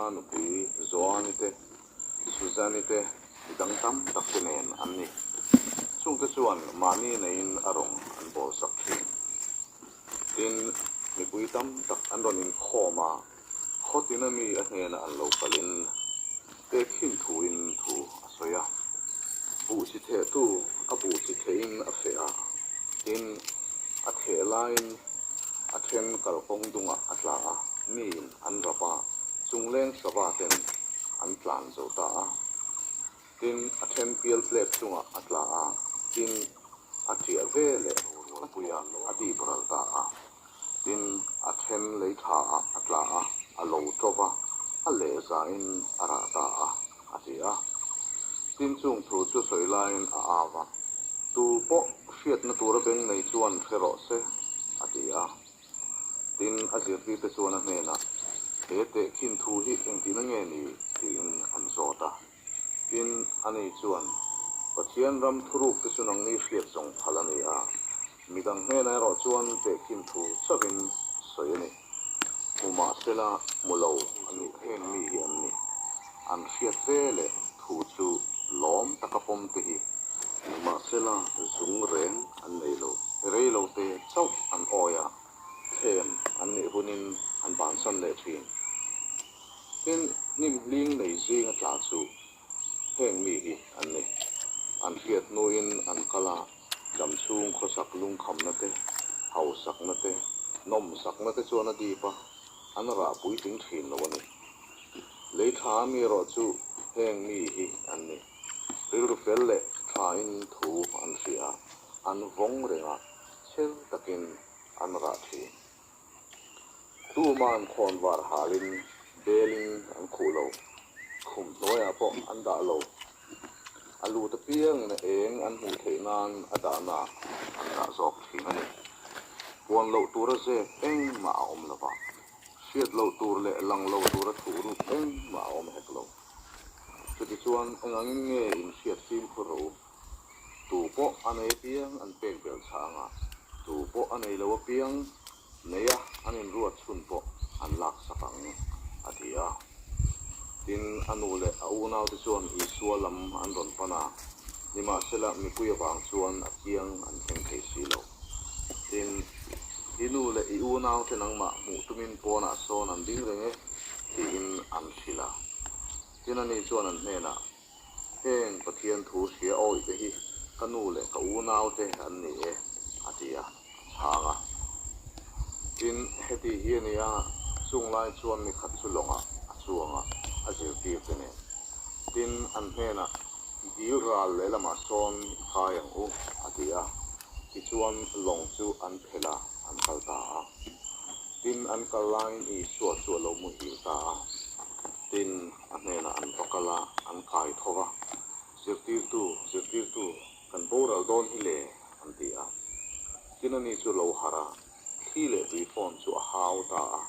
nupui Joani te, Suzanne te, mi dang tam tak te nen an ni. Chungte chuan mahni neiin a rawng an bawlsak thin. Tin, mipui tam tak an rawn inkhawm a, khaw tina mi a hnena an lo kalin tehkhin thuin thu a sawi a. Buh chi thehtu a buh chi theihin a feh a, tin, a theh laiin a then kalkawng dungah a tla a, miin an rap a, chungleng sava ten an tlan zo ta a. Tin, a then pial tlep chungah a tla a, tin, a ṭiah ve leh rualpuia a dip ral ta a. Tin, a then lei tha ah a tla a, a lo ṭo va, a leh zain a rah ta a, a ti a. Tin, chung thu chu sawi laiin a au a, Tu pawh hriatna tura beng nei chuan hre rawh se, a ti a. Tin, a zirtirte chuan a hnenah, He tehkhin thu hi engtihna nge ni? tiin an zawt a. Tin, ani chuan, Pathian ram thuruk te chu nangni hriat zawng phal a ni a, midang hnenah erawh chuan tehkhin thu chauhin sawi a ni. Hmu mahsela hmu lo a nih heng mi hi an ni. An hriat ve leh thu chu lawm taka pawm te hi Nimahsela zung reng an nei lo. Rei lo te chauh an awi a, thlem an nih hunin an bansan leh thin. Tin, hnim hling nei zinga tla chu heng mi hi an ni. An hriat hnuin an kal a, dam chhung khawsak lungkhamna te, hausakna te, nawmsakna te chuan a dip a, an rah puitling thin lo a ni. Lei tha mi erawh chu heng mi hi an ni. Rilru fel leh thain thu an hria a, an vawng reng a, chhel takin an rah thin. Tuman khawn var halin belin an khuh lo, khum hnuaiah pawh an dah lo. A lut apiangin a eng an hmuh theih nan a dahna an dah zawk thin a ni. Puan loh tura zep engmah a awm lova, hriat loh tur leh lang lo tura thuhruk engmah a awm hek lo. Chutichuan, engangin nge in hriat fimkhur rawh u? Tu pawh a nei apiang an pek belh chhah anga, tu pawh a nei lo apiang neia an inruat chhun pawh an laksak ang, a ti a. Tin, a nu leh a unaute chuan Isua lam an rawn pan a, nimahsela mipui avang chuan a kiang an thleng thei si lo. Tin, I nu leh i unaute nangmah hmuh tumin pawnah sawn an ding reng e, tiin an hrilh a. Tin, ani chuan an hnenah, Heng Pathian thu hria awih te hi ka nu leh ka unaute an ni e, a ti a, a chhang a. Tin, heti hi a nia, chung lai chuan mi khat chu lawngah a chuang a, a zirtir te nen. Tin, an hnenah, Dil ral lehlamah sawn i kai ang u, a ti a. Tichuan, lawng chu an phelh a, an kal ta a. Tin, an kal laiin Isua chu a lo muhil ta a. Tin, a hnenah an va kal a, an kai tho va, Zirtirtu, zirtirtu, kan boral dawn hi le, an ti a. Tin, ani chu lo harh a, thli leh tui fawn chu a hau ta a,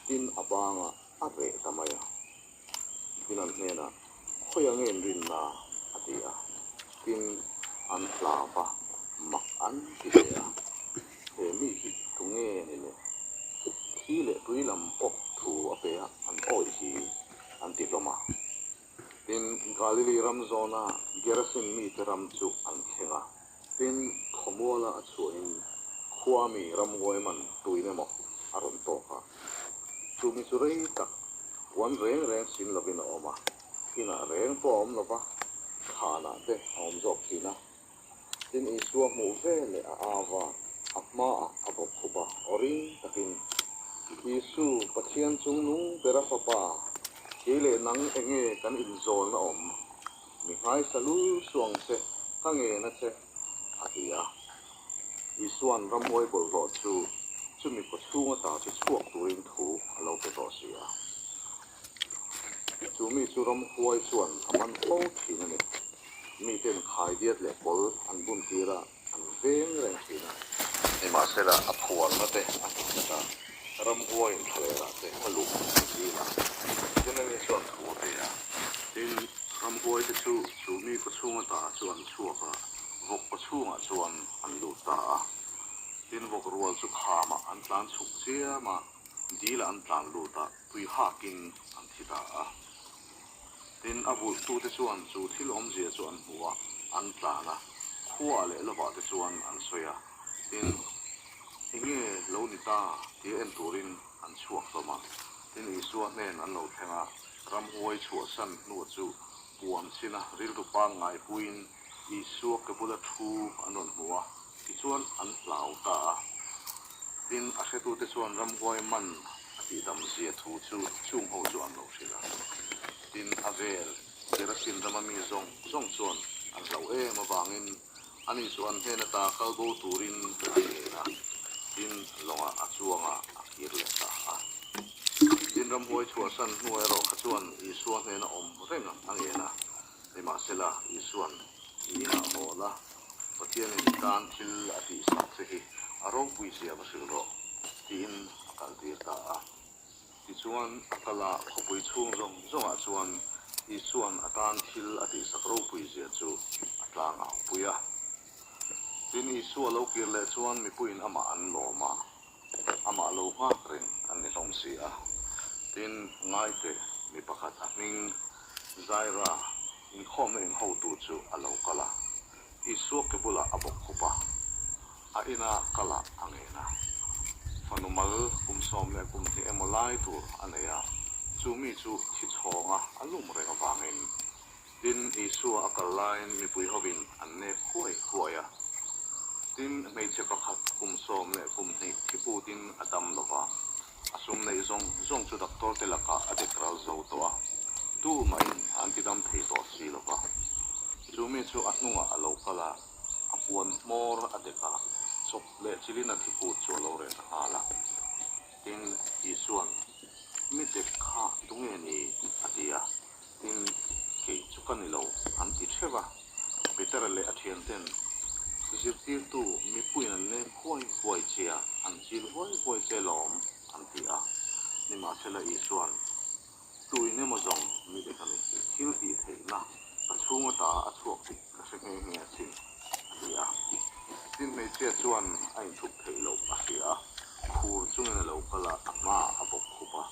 tin, a bangah a reh ta mai a. Tin, an hnenah, Khawiah nge in rinna? a ti a. Tin, an hlau va, mak an ti hle a. He mi hi tu nge ni le? Thi leh tui lam pawh thu a pe a, an awih hi an ti hlawm a. Tin, Galili ram zawna Gerasin mite ram chu an thleng a. Tin, khawmuala a chhuahin khua mi ramhuai man tuin emaw a rawn tawk a. Chu mi chu rei tak puan reng reng sin lovin a awm a, inah reng pawh a awm lo va, thlanah te a awm zawk thin a. Tin, Isua hmuh ve leh a au va, a hmaah a bawk khup a, aw ring takin, Isu, Pathian chungnung bera Fapa, kei leh nang enge kan inzawlna awm? Mi nghaisa lul suang che, ka ngena che, a ti a. Isua'n ramhuai bawlhhlawh chu chumi kaw chhung ata chu chhuak turin thu a lo pe tawh si a. Chu mi chu ramhuai chuan a man fo thin a ni. Miten khaidiat leh kawl an bun tir a, an veng reng thin a. Nimahsela a phuarna te a hmu a, ramhuaiin thlalerah te a luh an zing a. Tin ani chuan thu a pe a. Tin, ramhuai te chu chu mi kawchhung ata chu an chhuak a, vawk kawchhungah chuan an lut ta a. Tin, vawk rual chu khamah an tlan chhuk chiam a, dil. Dilah an tlan lut a, tui hakin an thi ta a. Tin, a vulhtute chuan chu thil awmzia chu an hmu a, an tlan a, khuaah leh lovah te chuan an sawi a. Tin, enge lo ni ta tia en turin an chhuak hlawm a. Tin, Isua hnen an lo thleng a, ramhuai chhuahsan hnuah chu puan china rilru pangngai puiin Isua ke bula thu an rawn hmu a, tichuan an hlau ta a. Tin, a hretute chuan ramhuai man a tihdam zia thu chu chung ho chu an lo hrilh a. Tin, a vel Gerasin rama mi zawng zawng chuan an hlauh em avangin ani chu an hnen ata kal bo turin an ngen a, tin, lawngah a chuangah a kir leh ta a. Tin, ramhuai chhuahsan hnu erawh kha chuan Isua hnena awm reng a ngen a. Nimahsela, Isua'n i inah haw la, Pathianin i tan thil a tihsak che hi a ropui zia va hrilh rawh, tiin a kaltir ta a. Tichuan, a kal a, khawpui chhung zawng zawngah chuan Isua'n a tan thil a tihsak ropui zia chu a tlang au pui a. Tin, Isua lo kir leh chuan mipuiin amah an lawm a, amah lo nghak reng an ni hlawm si a. Tin, ngaite mi pakhat a hming Zaira inkhawmna inhotu chu a lo kal a, Isua ke bulah a bawk khup a, a ina kalah a ngen a. Fanu mal kum 12 emaw lai tur a nei a, chu mi chu thi chhawnga a lum reng avangin Tin, Isua a kal laiin mipui hovin an nek huai huai a. Tin, hmeichhe pakhat kum 12 thi putin a dam lo va, a sum neih zawng zawng chu doctor te lakah a dek ral zo tawh a, tu mahin an ti dam thei tawh si lo va. Chu mi chu a hnungah a lo kal a, a puan hmawr a dek a, chawp leh chilin a thi put chu a lo reh ta nghal a. Tin, Isua'n, Mi dek kha tunge ni? a ti a. Tin, kei chu ka ni lo, an ti theuh a. Petera leh a thianten zirtirtu mipuiin an nek huai huai che a, an chil huai huai che lawm, an ti a. Nimahsela Isua'n, Tuin emaw zawng mi dek a ni, thil tih theihna ka chhung ata a chhuak tih ka hre nghe nghe asin, a ti a. Tin, hmeichhia chuan a inthup theih loh a hria a, khur chungin a lo kal a, a hmaah a bawk khup a.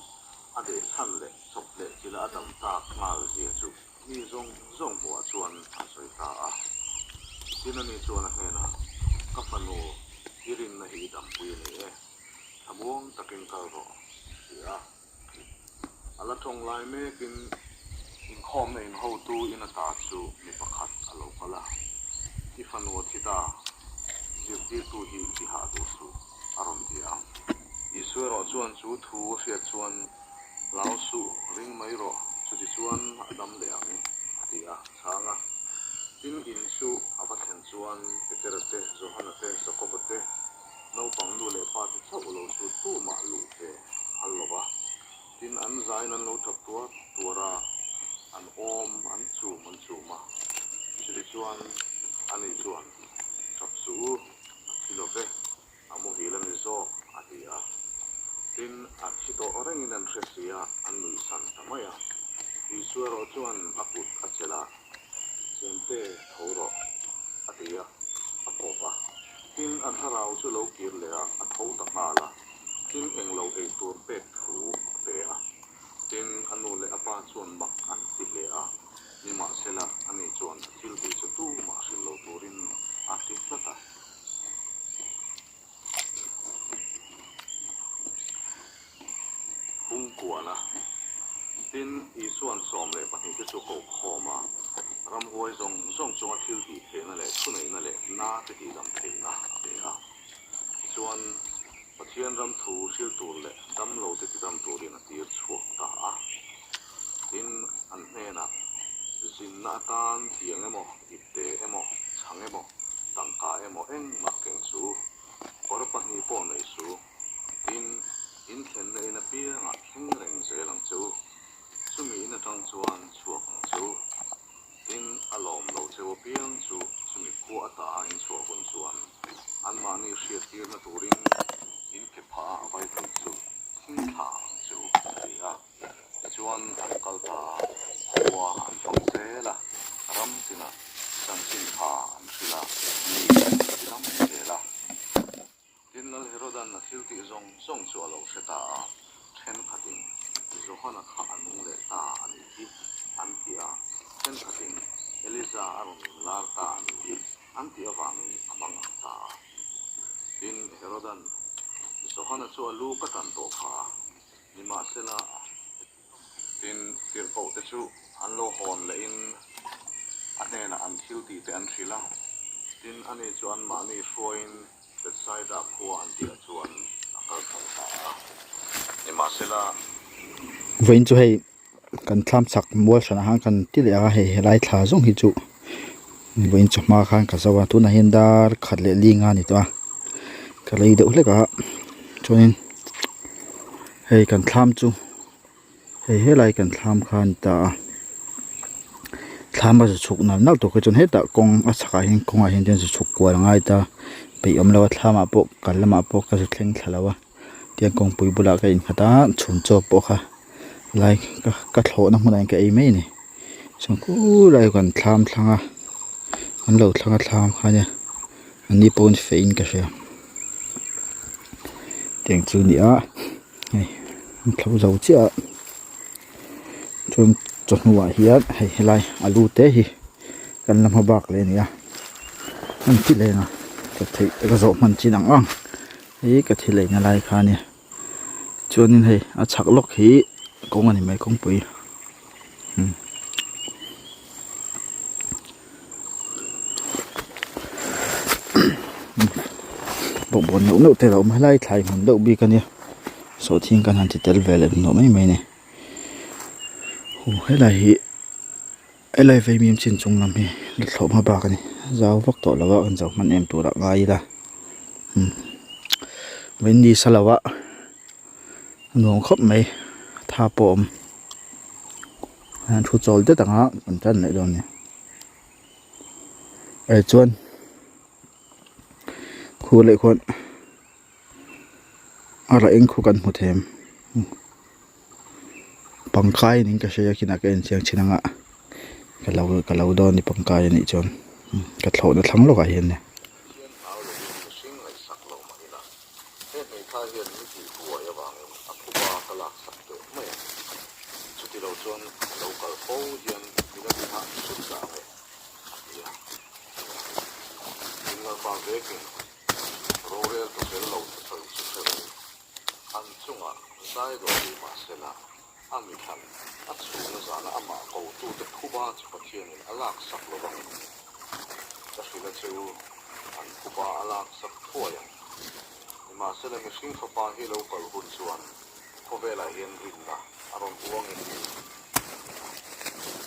A deh chhan leh chawp leh chila a dam tak nghal zia chu mi zawng zawng hmuhah chuan a sawi ta a. Tin ani chuan a hnenah, Ka fanu, i rinna hi i dampui a ni e, thlamuang takin kal rawh, a ti a. A la tawng lai mekin inkhawmna inhotu in ata chu mi pakhat a lo kal a, I fanu a thi ta, zirtirtu hi i hah duh suh, a rawn ti a. Isua erawh chuan chu thu a hriat chuan, Hlau suh, ring mai rawh, chuti chuan a dam leh ang, a ti a chhang a. Tin, in chu a va thlen chuan Petera te, Johana te, Jakoba te, naupang nu leh pa te chauh lo chu tumah luh ve a phal lo va. Tin, an zain an lo tap tuar tuar a, an awm an chum an chum a. Chuti chuan ani chuan, Tap suh u, a thi lo ve. A muhil a ni zawk, a ti a. Tin, a thi tawh rengin an hre si a, an nuihsan ta mai a. Isua erawh chuan a kut a chelh a, Chemte, tho rawh, a ti a, a kawp a. Tin, a thlarau chu lo kir leh a, a tho ta nghal a. Tin, englo ei tur pek thu a pe a. Tin, a nu leh a pa chuan mak an ti hle a, nimahsela, ani chuan a thil tih chu tumah hrilh lo turin a ti tlat a. Pungkuana, Tin, Isua'n 12 te chu ko khawm a, ramhuai zawng zawng chunga thil tih theihna leh thuneihna leh na te tihdam theihna a pe a. Tichuan, Pathian ram thu hril tur leh damlo te tidam turin a tir chhuak ta a. Tin, an hnenah, Zinna atan tiang emaw, ipte emaw, chhang emaw, Tangka emaw engmah keng chu kawr pahnih pawh nei su, tin, in thlenna in apiangah thleng reng zel ang che u. Chumi in atang chuan chhuak ang che u. Tin, a lawm lo cheu apiang chu chumi khua ata in chhuah hun chuan anmahni hriattirna turin in ke phah a vai thei chu thing thla ang che u, a ti a. Tichuan an kal ta a, khua an fang zel a, ram tinah chanchin tha an hrilh a, mi an ti dam zel a. Tin, Lal Herodan a thil tih zawng zawng chu a lo hre ta a. Johana kha a nung leh ta a nih hi, an ti a. Thenkhatin, Elija a rawn inlar ta a nih hi, an tih avangin a mang ang ta a. Tin, Herodan, Johana chu a lu ka tan tawh kha a, nimahsela, Tin, tirhkohte chu an lo hawn lehin a hnenah an thil tihte an hrilh a. Tin, ani chu anmahni hruaiin Bethsaida khua an tihah chuan a kal chho ta a. Nimahsela. Vawiin chu hei kan thlam chak mual hranah khan kan ti leh a, hei helai thla zawng hi chu vawiin chawhma khan ka zo a, tunah hian dar khat leh li nga a ni tawh a, ka lei deuh hlek a chuanin hei kan thlam chu. Hei helai kan thlam kha a ni ta a thlam a zu chhuk nal nal tawh khi chuan hetah kawng a chhakah hian kawngah hian chuan zu chhuk kual a ngai ta peih awm lo a thlamah pawh kal lamah pawh ka zu thleng thla lo a tiang kawngpui bulah ka innghat a chhun chaw pawh kha lai ka ka thlawhna hmunah hian ka ei mai a ni chuan khulai kan thlam thlang a an lo thlang a thlam kha ania an ni pawhin feh in ka hria tiang chu a ni a. Hei an thlo zo chiah a chuan chawhnuah hian hei helai alu te hi kan la hma bak leh a ni a an ti leng a ka theih ka zawh hman chin ang ang hei ka thil eina lai kha a nia chuanin hei a chhak lawk hi kawng a ni mai kawngpui umm. Bawkbawn neuh neuh te a lo awm a helai thlai hmun deuh bik a nia sawhthing kan han ti tel ve leh hnawh mai mai a ni aw helai hi helai vaimim chin chung lam hi thlawh hma bak a ni zau vak tawh lo a kan zau hman em tur ah ngai ila umm vawiin ni sa lo a nuam khawp mai tha pawh a awm an thu chawl det ang a kan tan leh dawn a ni eh chuan khu leh khuan a rah eng khu kan hmu thei ang pangkai niin ka hria a kinah ka en chiang thin ang a ka lo ka lo dawn a ni pangkai a nih chuan ka thlawhna thlang lawkah hian. He hmeithai hian mi tih buai avangin a phuba ka laksak teh mai ang. Chuti lo chuan a lo kal fo hian min a tihah hrut dah ang e, a ti a. Min Lalpa vekin rorel tu fel lo thusawi chu hre ru. An chungah zai dawh duh mah sela, a mithlan, a chhungna zana amah kotute phuba chu Pathianin a laksak lo vang. Ka hrilh a che u, an phuba a laksak thuai ang. Nimahsela mihring fapa hi lo kal hun chuan khawvelah hian rinna a rawn uang em ni?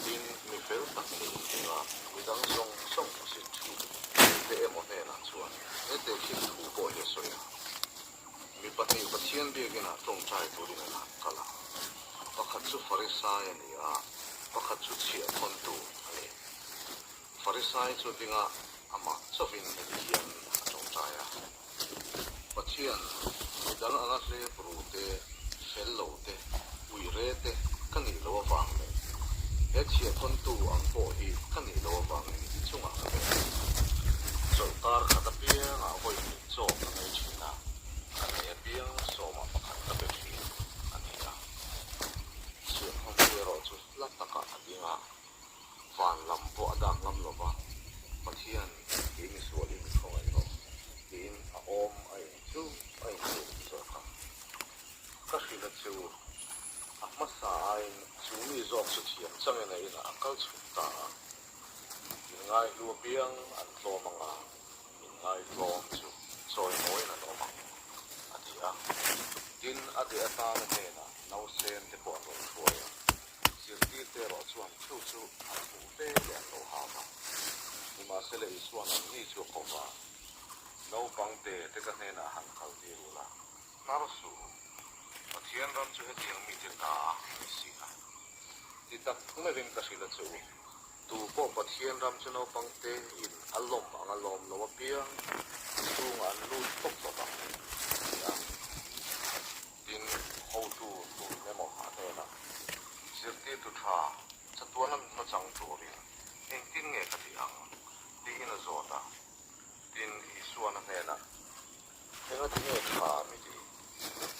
Tin, mi fel tak niin dinga midang zawng zawng hmusit thin te emaw hnenah chuan he tehkhin thu pawh hi a sawi a. Mi pahnih Pathian biakinah tawngtai turin an han kal a. Pakhat chu Farisai a ni a, pakhat chu chhiahkhawntu a ni. Farisai chu dinga amah chauhin heti hian a tawngtai a, Pathian, midang anga hlep ru te, fel lo te, ui re te ka nih loh avang leh he chhiahkhawntu ang pawh hi ka nih loh avangin i chungah ka leh a. Chawlhkar khat apiangah vawi hnih chaw ka ngei thin a, ka nei apiang sawmah pakhat ka pe thin a ni a. Chhiahkhawntu erawh chu hla takah a ding a. Van lam pawh a dak ngam lo va, Pathian kei misual i mi khawngaih rawh, tiin a awm a in chu a in chhuk zawk a. Ka hrilh a chu, a hmasa aiin chu mi zawk chu thiam changin a inah a kal chhuk ta a. In ngaihlu apiang an tlawm ang a, in ngaitlawm chu chawimawiin an awm ang, a ti a. Tin, a deh atana hnenah nausen te pawh an rawn hruai a. Zirtirte erawh chuan chu chu an hmuh ve leh an lo hak a. Nimahsela Isua'n an ni chu a ko va, Naupang te te ka hnenah han kal tir u la, hnar suh u. Pathian ram chu hetiang mite ta a ni si a. Ti tak meuhin ka hrilh a che u, tu pawh Pathian ram chu naupang te in a lawm ang a lawm lo apiang chhungah an lut tawp tawp ang, a ti a. Tin, hotu tun emaw a hnenah, Zirtirtu tha, chatuana nunna chang turin engtin nge ka tih ang? tiin a zawt a. Tin, Isuan a hnenah, Engati nge tha mi ti?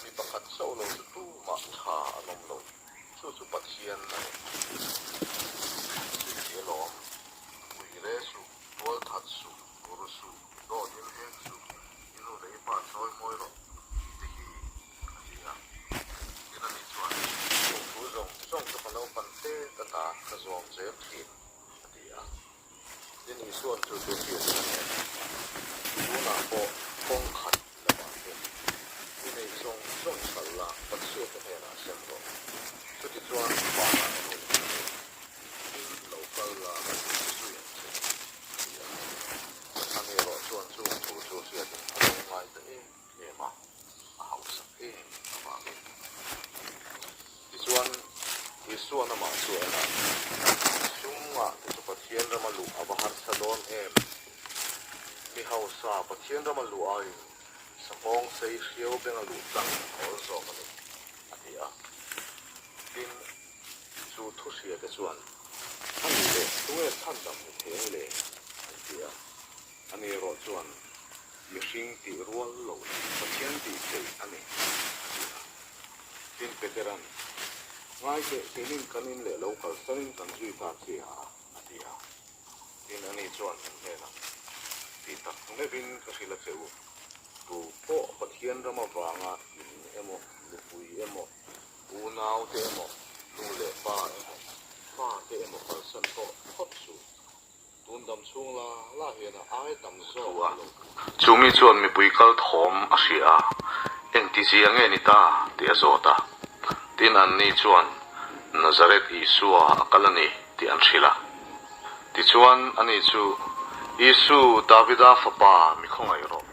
Mi pakhat chauh lo chu tumah tha an awm lo. Chu chu Pathian a ni. Zui ti alawm. Ui re suh, tual that suh, ru suh, dawt in hek suh, i nu leh i pa chawi mawi rawh tih te hi a ti a. Tin ani chuan, Chung thu zawng zawng chu ka naupan te ka ta ka zawm zel thin a ti a. Tin Isuan chu chu hriat a ni. Tunah pawh kawng khat la vang thung. I neih zawng zawng hralh la Pathiate hnenah sem rawh. Chutichuan vanah ro a nei. Tin lo kal la zui ang che a ti a. Ani erawh chuan chung thu chu hriatin a lo ngai ta em em a, a hausak em avangin. Tichuan, Isuan amah chu a en a, Chungah te chu Pathian rama luh a va harsa dawn em? Mi hausa Pathian rama luh aiin sahawng sei hriau benga luh tlang a awl zawk a ni, a ti a. Tin, chu thu hria te chuan, A nih leh, tunge chhandam ni thei ang le? an ti a. Ani erawh chuan, Mihring tih rual loh hi Pathian tih theih a ni, a ti a. Tin Petera'n, Ngai teh, keinin kan in leh lo kalsanin kan zui ta che a, a ti a. Tin ani chuan an hnenah, Tih tak meuhin ka hrilh a che u, tu pawh Pathian ram avanga in emaw, nupui emaw, unau te emaw, nu leh pa emaw, fa te emaw kalsan tawh phawt suh. Tun dam chhung la la hian a ai tam zawk a lo. Chu mi chuan mipui kal thawm a hria a, engti zia nge ni ta tih a zawt a. Tin anni chuan Nazareth Isua a kal a ni tih an hrilh a. Tichuan ani chu, Isu, Davida fapa mi khawngaih rawh.